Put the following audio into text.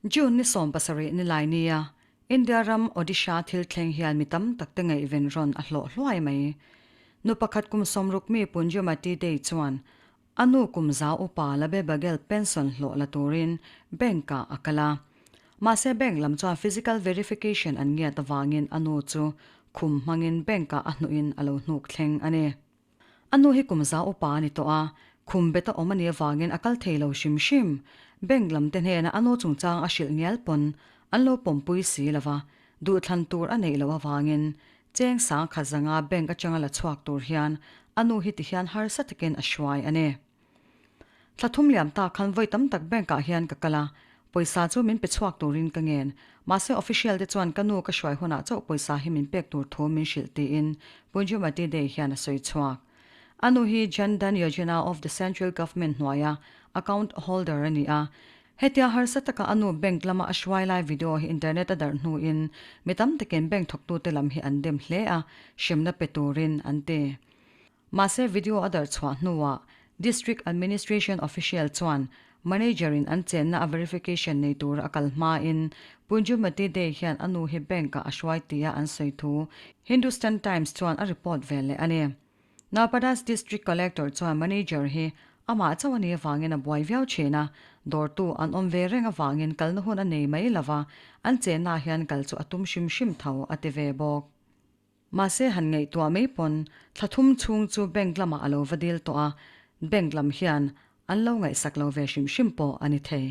June ni 70 ni lai nia India ram Odisha thil thleng hian mi tam tak te ngaihven rawn a hlawh hluai mai. Nu pakhat kum 60 mi Punjumati Dey chuan a nu kum za upa Labe Baghel pension hlawh la turin bank ah a kal a. Mahse bank lam chuan physical verification an ngiat avangin a nu chu khum hmangin bank ah a hnuhin a lo hnuk thleng a ni. A nu hi kum za upa a ni tawh a, khum bet a awm a nih avangin a kal thei lo hrim hrim. Bank lam te hnena a nu chungchang a hrilh ngial pawn an lo pawmpui si lo va, duhthlan tur a neih loh avangin cheng sang khat zanga bank atanga la chhuak tur hian a nu hi tihian harsa takin a hruai a ni. Thla thum liam tak khan vawi tam tak bank ah hian ka kal a, pawisa chu min pe chhuak turin ka ngen. Mahse official te chuan ka nu ka hruai hunah chauh pawisa hi min pek tur thu min hrilh tiin Punjumati Day hian a sawi chhuak. A nu hi Jan Dhan Yojana of the Central Government hnuaia account holder a ni a. Hetia harsa taka a nu bank lama a hruai lai video hi internet a darh hnuin mi tam takin bank thawktute lam hi an dem hle a, hremna pe turin an ti. Mahse video a darh chhuah hnuah District Administration Official chuan Manager in an chenna a verification nei tur a kal hmain Punjumati Day hian a nu hi bank ah a hruai tia an sawi thu Hindustan Times chuan a report ve leh a ni. Naupadas District Collector chuan Manager hi amah chauh a nih avangin a buai viau thin a, dawrtu an awm ve reng avangin kalna hun a nei mai lova, an chenna ah hian kal chu a tum hrim hrim tho a ti ve bawk. Mahse han ngaihtuah mai pawn thla thum chhung chu bank lamah a lo va dil tawh a, bank lam hian an lo ngaihsak lo ve hrim hrim pawh a ni thei.